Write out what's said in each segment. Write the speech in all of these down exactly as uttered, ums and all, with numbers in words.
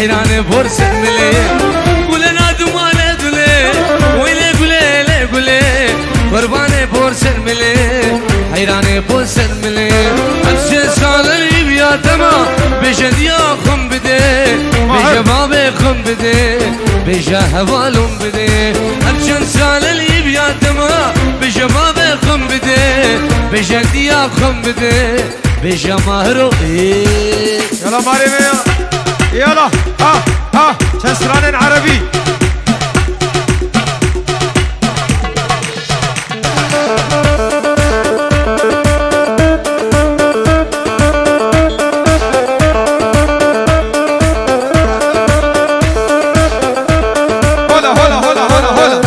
Heyranê bor ser milê, gule nadumane dule, weyle gule le gule, qurbanê bor ser milê, heyranê bor ser milê. Her çend sal li biya dema, bêje diya xum bide, bêje babê xum bide, bêje hevalum bide. Her çend sal li biya dema, bêje babê xum bide, bêje diya xum bide. Bêje mahro ê. Yala marê me ya. Yala. Ha, ha. Çend stranên erebî. Hola, hola, hola, hola, hola.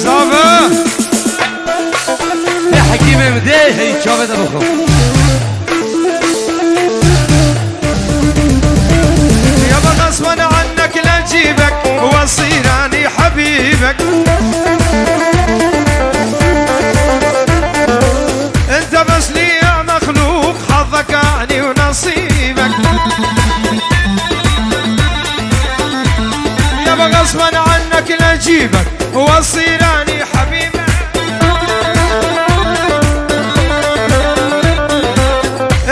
Zava! Dê hekîmê min, dê hey çavê de bixwe. يابا غصبا عنك لا جيبك وصير اني حبيبك. انت بس لي يا مخلوق حظك اني ونصيبك. يابا غصبا عنك لا جيبك وصير اني حبيبك.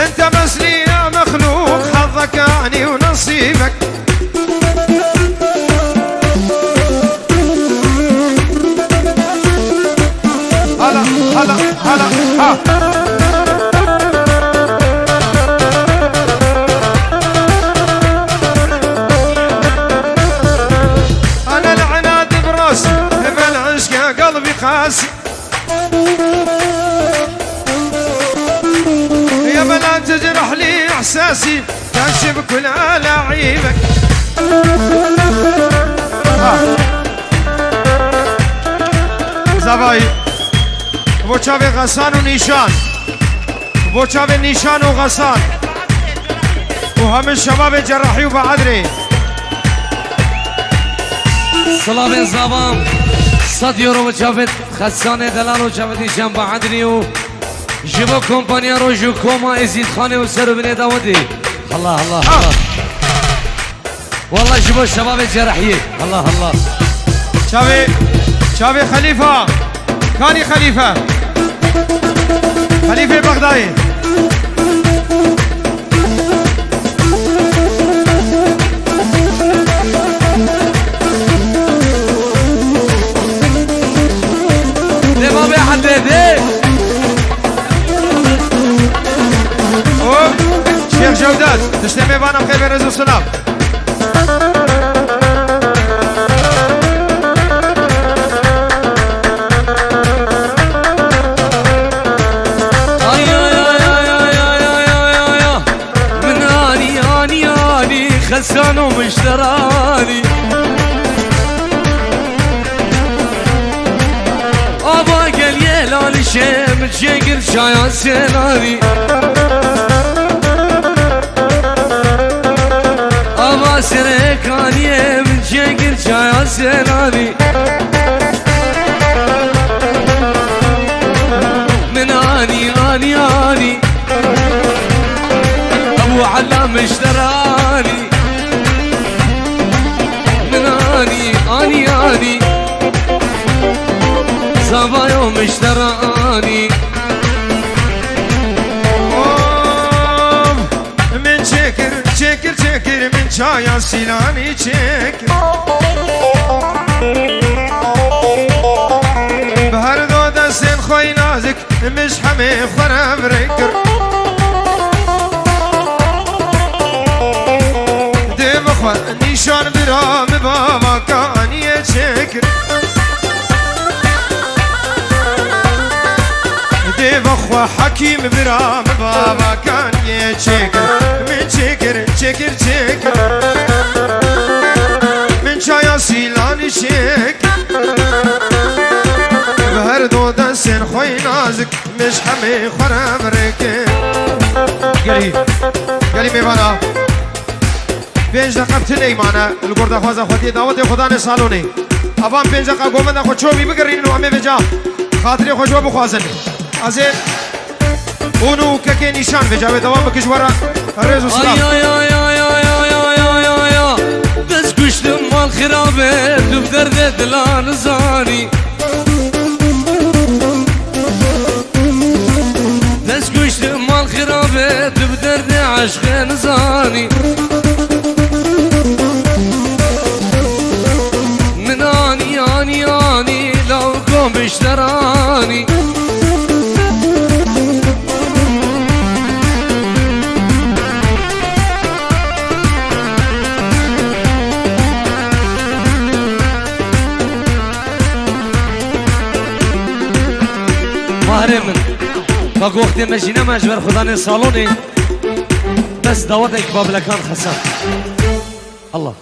انت بس لي يا مخلوق حظك اني ونصيبك. هلا، هلا، هلا، ها. انا العناد براسي، بالعشق قلبي قاسي. يا بلا تجرح لي احساسي، كاشف كل الاعيبك. Zavayî. Bo çavê Xesan û Nîşan. Bo çavê Nîşan û Xesan. Û hemî şebabê Cerrahî û Baedrê. Silavên zavam. Sed euro bo çavê Xesanê delal û çavê Nîşan Baedrî û ji bo kompanya Roj û Koma Êzîdxanê û ser û binê Dawidê. Allah, Allah, Allah. Wallah ji bo şebabê Cerehiyê. Allah Allah. Çavê, çavê Xelîfa. Kanî Xelîfe. Xelîfê Bexdayê. Dê babê Edê dê. O Şêx Cewdet. Diştê mêvana xêvê rêz û silav. Ay, ay, ay. Min anî, anî, anî, Xesan û Mişteranî. Ava gel yê lalişê min çêkir çaya Sêlanî. Ava Serêkaniyê min çêkir çaya Sêlanî. Min anî, anî, anî. Ebu Ela Mişteranî. Min anî, anî, anî. Zavayo Mişteranî. Of, min çêkir, çêkir, çêkir, min çaya Sîlanî çêkir. Bi her do destên xwe yî nazik, min ji hemê xwe re virê kir. Dê bixwe nîşan bira min bava Kaniyê çêkir. Dê bixwe Hekîm bira min bava Kaniyê çêkir. Min çêkir, çêkir, çêkir. Min çaya Sîlanî çêkir. Bi her do destên xwe yî nazik, min ji hemê xwe re virê kir. Gelî, gelî mêvana. Pênc deqa bi tinê mane li gor daxwaza xwediyê dawetê xwe dane salonê. Evan pênc deqa govenda xwe çovî bigirînin û em ê vêca xatirê xwe ji we bixwazin. Ez ê hûn û kekê nîşan vêca wê dewam bike ji we re rêz û silav. Ay, ay, ay, ay. Dest kuştim mal xirabe, tu bi derdê dila nizanî. Dest kuştim mal xirabe, tu bi derdê eşqê nizanî. Min anî, anî, anî, law kom bişteranî. Mahrê min, ka ku wextê me jî nema ji ber xudanê salonê, bes dawetek babilekan xesan. Allah.